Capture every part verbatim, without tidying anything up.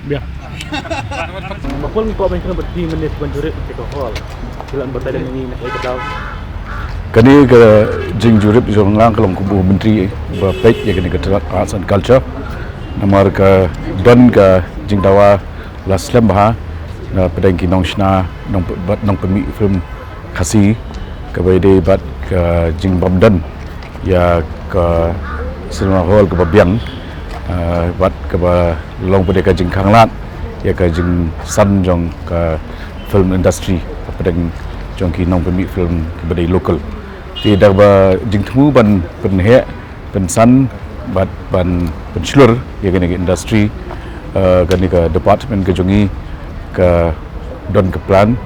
Biang. Ba pol ngi ko ban kren bad phi mynne ban jurip te ka hall. Ki la batai da ngi na ka daw. Kane ka jingjurip jong nga ka long kum u myntri ba peit ïa kane ka Arts and Culture. Namar ka don ka jingdawa la slem bha na pdeng ki nongshna nong bad nongpynmih film Khasi kaba ïadei bad ka jingbym don ïa ka cinema hall kaba biang, ah, bad kaba long pat ïa ka jingkhanglad ïa ka jingsan jong ka film industry hapdeng jong ki nongpynmih film kiba dei local. Te da kaba jingthmu ban pynheh pynsan bad ban pynshlur ïa kane ka industry, eh, kane ka department ka jong ngi ka don ka plan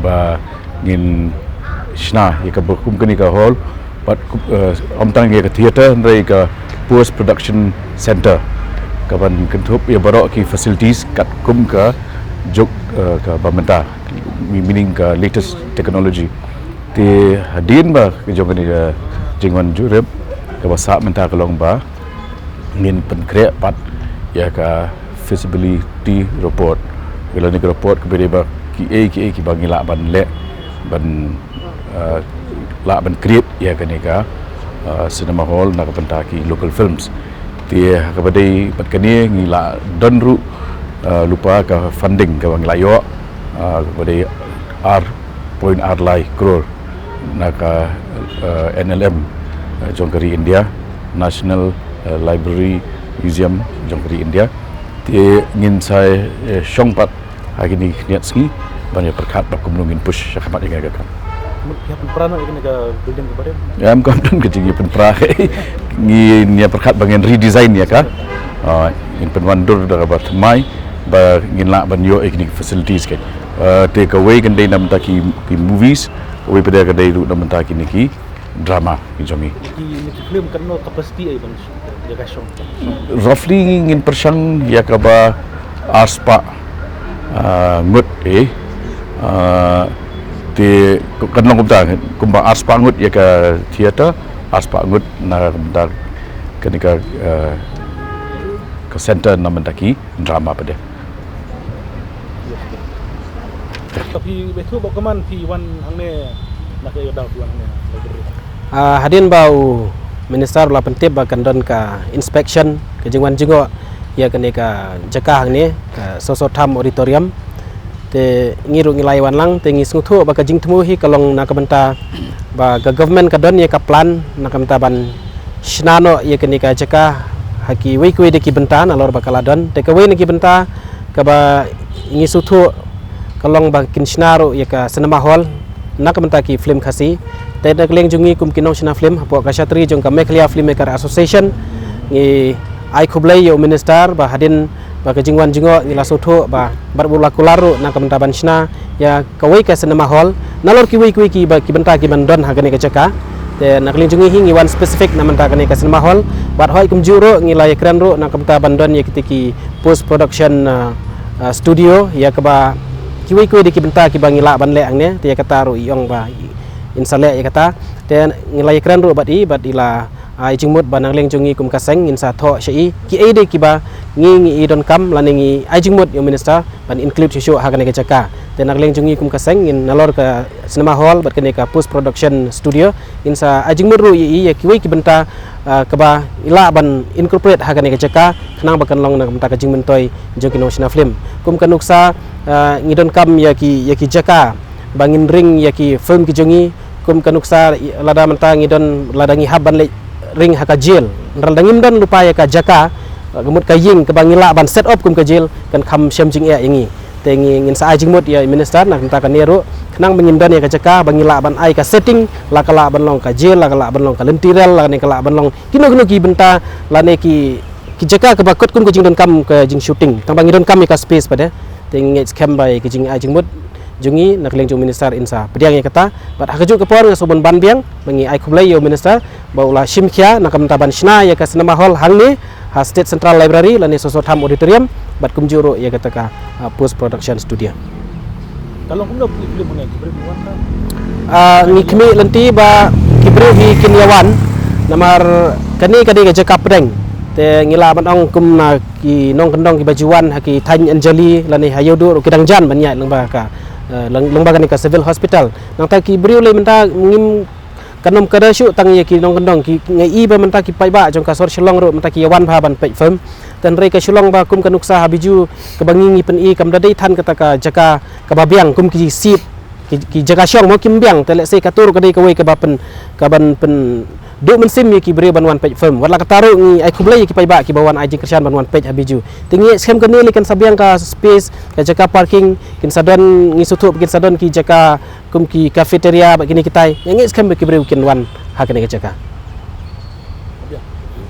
ba ngin shna ïa kaba kum kane ka hall bad kum, eh, ym tang ïa ka theater hynrei ka post production center kaban kynthup ïa baroh ki facilities katkum ka juk, eh, kaba mynta, meaning ka latest technology. Te hadien ba ka jong kane ka jingwan jurip kaba sah mynta ka long ba ngin pynkhreh pat ïa ka feasibility report. Ïa lane ka report kaba dei ba kiei kiei kiba ngi lah ban leh ban, eh, lah ban create ïa kane ka, eh, cinema hall na ka bynta ki local films. Te ha kaba dei pat kane ngi la don ruh, eh, lypa ka funding kaba ngi la ïoh, eh, kaba dei ar point ar lai crore na ka, eh, N L M, eh, jong ka ri India, National, eh, Library Museum jong ka ri India. Te ngin sa, eh, shong pat ha kine ki khyndiat sngi ban ïa pyrkhat ba kumno ngin push sha khmat ïa kane ka kam. Mut phi hap pynpra noh ïa kane ka building kaba dei? Em, kam don ka jingïa pynpra. Ngin ïa pyrkhat ba ngin redesign ïa ka. Ah, ngin pynwandur da kaba thymmai ba ngin lah ban ïoh ïa kine ki facilities ka. Ah, te kawei kan dei na bynta ki, ki movies, kawei pat ka dei ruh na bynta kine ki drama ki jong ngi. Ki, ki film kan no capacity ai ban ïa ka shong. Roughly ngin pyrshang ïa kaba arspah, ah, ngut eh. Ah, te kan long kumta, kumba arspah ngut ïa ka theater, arspah ngut na kumta kane ka, ah, ka center na bynta ki drama pat. Yes, yes. To phi beit ba kumno phi wan hangne na ka ïoh daw phi wan hangne. Ah, hadien ba u minister u la pyntip ba kan don ka inspection ka jingwan jngoh ïa kane ka jaka hangne ka Soso Tham Auditorium. Te ngi ruh ngi la ïa wan lang te ngi sngewthuh ba ka jingthmu hi ka long na ka bynta ba ka government ka don ïa ka plan na ka bynta ban shna noh ïa kane ka jaka ha kiwei kiwei de ki bynta nalor ba ka la don. Te kawei na ki bynta kaba ngi sngewthuh ka long ba kin shna ruh ïa ka cinema hall na ka bynta ki film Khasi. Te na ka liang jong ngi kum ki nongshna film hapoh ka shatri jong ka Meghalaya Filmmaker Association ngi ai khublei ïa u minister ba hadien ba ka jingwan jngoh ngi la sngewthuh ba bad u la kular ruh na ka bynta ban shna ïa kawei ka cinema hall nalor kiwei kiwei ki ba ki bynta ki ban don ha kane ka jaka. Te na ka liang jong ngi hi ngi wan specific na bynta kane ka cinema hall bad hoi kumjuh ruh ngi la ïakren ruh na ka bynta ban don ïa kiti ki post production, ah, ah, studio ïa kaba kiwei kiwei de ki bynta kiba ngi lah ban leh hangne. Te ïa kata ruh i ong ba in sa leh ïa kata. Te ngi la ïakren ruh bad i bad i la ai jingmut ba na ka liang jong ngi kum ka seng ngin sa thoh sha i kiei de kiba ngi ngi i donkam lane ngi ai jingmut ïa u minister ban include shuh shuh ha kane ka jaka. Te na ka liang jong ngi kum ka seng ngin nalor ka cinema hall bad kane ka post production studio ngin sa ai jingmut ruh ïa i ïa kiwei ki bynta, ah, kaba i lah ban incorporate ha kane ka jaka khnang ba kan long na ka bynta ka jingmyntoi jong ki nongshna film. Kum ka nuksa, ah, ngi donkam ïa ki, ïa ki jaka ba ngin ring ïa ki film ki jong ngi. Kum ka nuksa lada mynta ngi don lada ngi hap ban leit ring ha ka jail. Hynrei lada ngim don lypa ïa ka jaka, ka mut ka ïing kaba ngi lah ban set up kum ka jail kan kham shem jingeh ïa ngi. Te ngi ngin sa ai jingmut ïa i minister na ka bynta kane ruh khnang ba ngin don ïa ka jaka ba ngi lah ban ai ka setting la ka lah ban long ka jail la ka lah ban long ka lynti rel lane ka lah ban long kino kino ki bynta lane ki, ki jaka kaba kot kum ka jingdonkam ka jingshooting tang ba ngi donkam ïa ka space pat de. Te ngi ngeit skhem ba ïa ka jingai jingmut jong ngi na ka liang jong u minister in sa pdiang ïa kata. Bad ha kajuh ka por nga sngewbha ban biang ba ngi ai khublei ïa u minister ba u la shim khia na ka bynta ban shna ïa ka cinema hall hangne ha State Central Library lane Soso Tham Auditorium bad kumjuh ruh ïa kata ka, ah, post production studio. Ka long kumno ki film hangne ki briew wan ka? Ah, ngi khmih lynti ba ki briew hi kin ïa wan namar kane ka dei ka jaka pdeng. Te ngi lah ban ong kum na ki nongkyndong kiba ju wan ha ki thaiñ Anjali lane ha Ïewduh ruh ki dang jan ban ïaid lyngba ka, eh, lyng-, lyngba kane ka Civil Hospital. Nangta ki briew lei mynta ngim, kan ym ka da shuh tang ïa ki nongkyndong, ki, nga i ba mynta ki paidbah jong ka sor Shillong ruh mynta ki ïa wan bha ban peit film. Te hynrei ka Shillong ba kum ka nuksa ha Bijou kaba ngi ngi pyni kam da dei than kata ka jaka kaba biang kum ki sip, ki, ki jaka shong mo kim biang, te lehse kato ruh ka dei kawei kaba pyn, kaban pynduh mynsiem ïa ki briew ban wan peit film. Wat la katta ruh ngi ai khublei ïa ki paidbah kiba wan ai jingkyrshan ban wan peit ha Bijou. Te ngi ngeit skhem kane lei kan sa biang ka space, ka jaka parking, kin sa don, ngi sngewthuh ba kin sa don ki jaka kum ki cafeteria bad kine kitai. Ngi ngeit skhem ba ki briew kin wan ha kane ka jaka.